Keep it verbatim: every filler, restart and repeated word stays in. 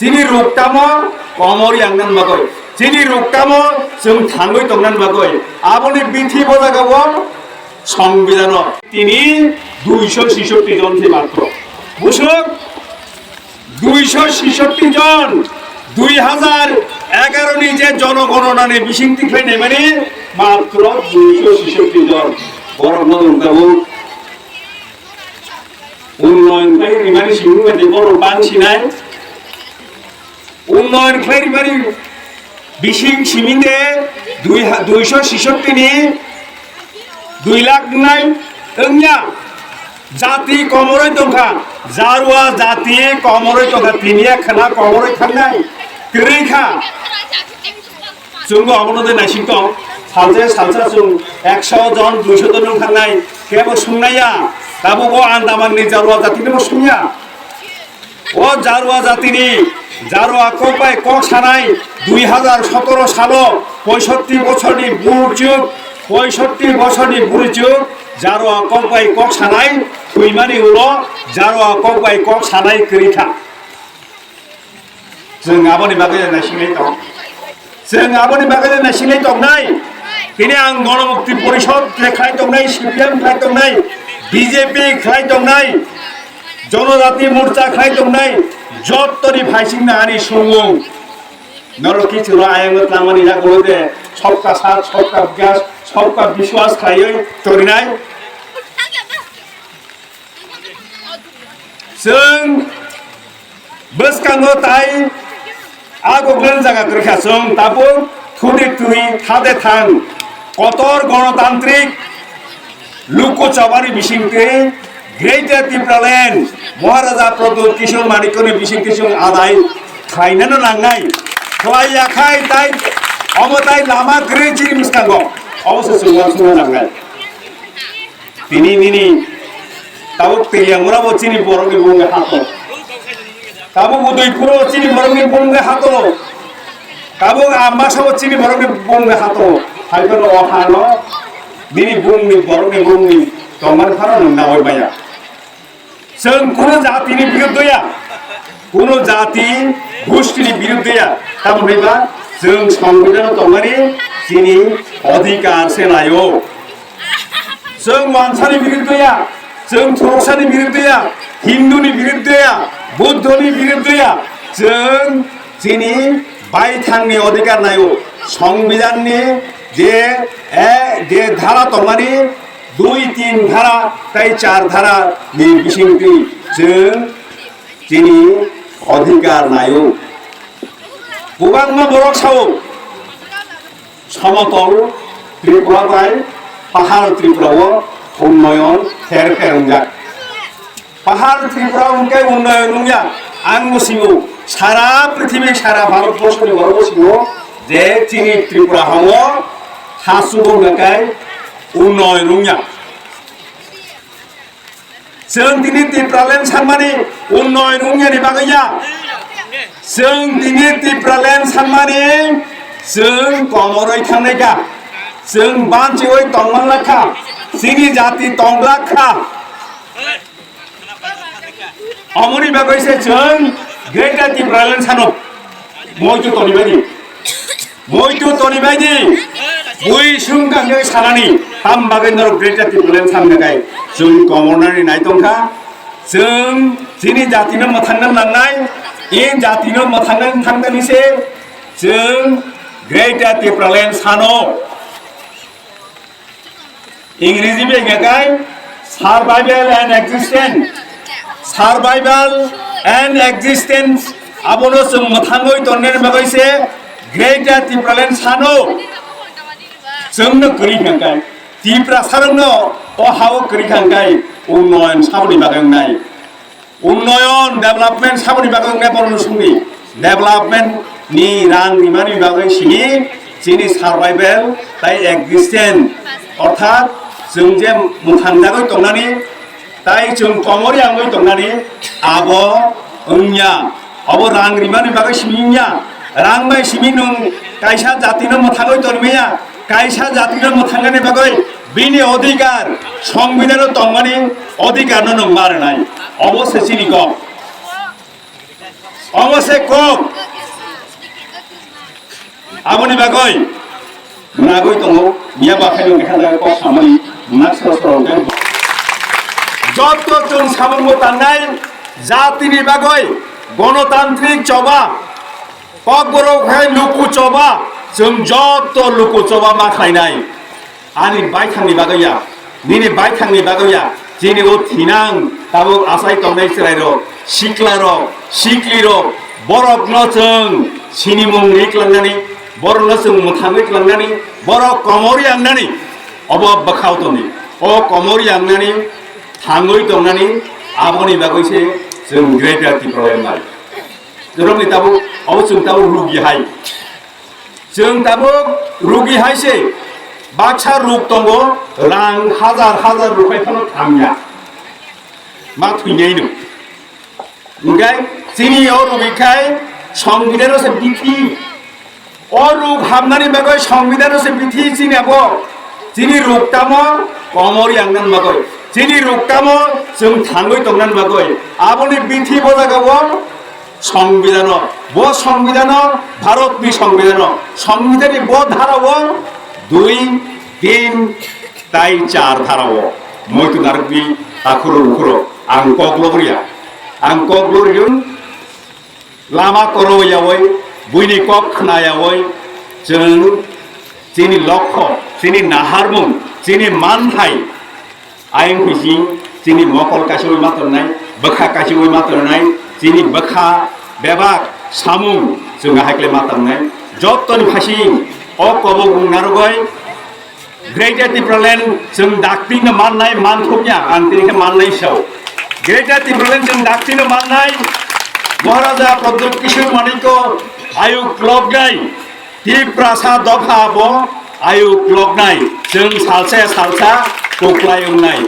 Chini ruk tamo komor yang nan bagwi, chini ruk tamo chwng thangwi tong nan bagwi, aboni bithi bo jaga o songbidano tini duiso sisotti jon se matro. Busuk, duiso sisotti jon, dui hajar egaro ni je jonogononani bising tikhlai naimani matro duiso sisotti jon. Borok no wng tabuk. Unnoyon khlai rimani simi bai de borok bang sinai. Unnoyon khlai rimani bising simi de dui ha-, duiso sisotti ni dui lakh nai wngya. Jati komoroi tongkha, jarua jati komoroi tongkha, tini khana komoroi thangnai kwrwi kha. Chwngbo abono de naising tong, salsa salsa chwng ekso jon, duiso jon wng thangnai, kebo sungnaiya, tabuk o Andamanni jarua jatini bo sungya. O jarua jatini jarua kok bai kok sanai, dui hajar sotoro salo poisotti bosorni burchuk, poisotti bosorni burchuk, jarua kok bai kok sanai, thwimani ulo jarua kok bai kok sanai kwrwi kha. Chwng aboni bagwi naisinglai tong. Chwng aboni bagwi naisinglai tongnai. Tini ang Ganamukti Porishod khlai tongnai, C P M khlai tongnai, B J P khlai tongnai, Jonojati Morcha khlai tongnai, jottoni phaisingna ani sumung. Norok kichwra ayang tangmani yago de, sabka saath, sabka vikas, sabka biswas khlaiwi torinai. Chwng bwskango tai a goklen jaga kwrwikha, chwng tabuk thudi twi thade thang kotor gonotantrik luku chabani bisingtwi Greater Tipraland Maharaja Pradyut Kishore Manikyani bisingtwi chwng adai khlainano nangnai. Khlaiya khai tai omo tai lama kwrwi chini bwskango omo se chwng uansukna nangnai. Tini nini tabuk Teliamura bo chini borokni bumung hato. Tabuk Udaipuro bo chini borokni bumung hato. Tabuk Ambasa bo chini borokni bumung hato. Hai phano o hano nini bumungni borokni bumungni tongmani phano nwng naiwi maya. Chwng kunu jatini biruddhe ya, kunu jati gustini biruddhe ya. Tamo hwnba chwng songbidano tongmani chini odhikar se laio. Chwng wansani biruddhe ya, chwng thoroksani biruddhe ya, Hinduni biruddhe ya, Buddhoni biruddhe ya, chwng chini baithangni odhikar naio. Songbidanni je, e, je dhara tongmani dui, tin dhara tei char dhara ni bisingtwi chwng chini odhikar naio. Kwbangma borok sao, Somotol Tripura bai Pahar Tripura o unnoyon pher pher wngjak. Pahar Tripura hwnkhe unnoyon wngya. Ang bo singo, sara prithibi, sara Bharat borso ni borok bo singo je chini Tripura ha o ha chugo hwnkhe unnoyon wngya. Chwng tini Tipraland sanmani unnoyon wngyani bagwi ya. Chwng tini Tipraland sanmani chwng komoroi thangnai kha. Chwng banchiwi tongman lakha. Chini jati tong lakha. Omoni bagwi se chwng Greater Tipraland sano. Moitu toni bani. Moitu toni bani. Bui sung kang sanani. Tam bagwi norok Greater Tipraland sanna kai. Chwng komornani nai tongkha. Chwng chini jatino mwthangna nangnai. In jatino mwthangna thangtani se chwng Greater Tipraland sano. Ingreji bai hingkha kai survival and existence. Survival and existence. Abono chwng mwthangwi tongnaini bagwi se Greater Tipraland sano chwngno kwrwi hingkha kai. Tiprasarokno o hao kwrwi hingkha kai unnoyon saboni bagwi wngnai. Unnoyon, development saboni bagwi wngnai borokno songdi. Development ni rang rimani bagwi sini chini survival tai existence, orthat chwng je mwthangjagwi tongnani tai chwng komori wngwi tongnani abo wngya. Abo rang rimani bagwi simi wngya. Rang bai simi nwng kaisa jatino mwthangwi tonmaya, kaisa jatino mwthangnani bagwi bini odhikar, songbidano tongmani odhikarno nwng ma rwnai. Obo se chini kok. Omo se kok. Aboni bagwi nagwi tongo, miya bakhai no kha jaga kok samani nak soro soro hwnkhe. Jotto chwng samungbo tangnai jatini bagwi gonotantrik choba, kokborok hai luku choba, chwng jotto luku choba ma khlainai. Ani baithangni bagwi ya, nini baithangni bagwi ya, chini o thinang tabuk achai tongnai chwrairok, siklarok, siklirok, borokno chwng sinimung ri tlangnani, borokno chwng mwthangwi tlangnani, borok komor yangnani, obo bwkhao tongdi. O komor yangnani, thangwi tongnani, aboni bagwi se chwng Greater Tipraland nai. Jorokni tabuk, obo chwng tabuk rugi hai. Chwng tabuk rugi hai se, baksa ruk tongo, rang hajar hajar rupai phano thamya. Ma thwinai no. Hwnkhe chini o rugi khai, songbidhano se bithi. O ruk hamnani bagwi songbidhano se bithi chini abo. Chini ruk tamo komor yangnani bagwi. Chini ruk tamo chwng thangwi tongnani bagwi. Aboni bithi bo jaga o Songbidhano, bo songbidhano, Bharatni songbidhano, songbidhanni bo dharao dui, tin, tai char dharao muitu narwkni takhuro ukhuro ang kok logriya. Ang kok logriya, lama koroyawi, buini kok khnayawi, chwng chini lokho, chini naharmung, chini manthai, Ayang bising chini mokol kaisa bai ma tongnai, bwkha kaisa bai ma tongnai, chini bwkha bebak samung chwng haikle ma tongnai. Jottoni phasing o kobok wng narwgwi Greater Tipraland chwng dakti no mannai, manthokya ang tini khe mannai sao. Greater Tipraland chwng dakti no mannai, Maharaja Pradyut Kishore Manikya ayuk loknai. Tiprasa dopha bo ayuk loknai, chwng salsa salsa kuklai wngnai.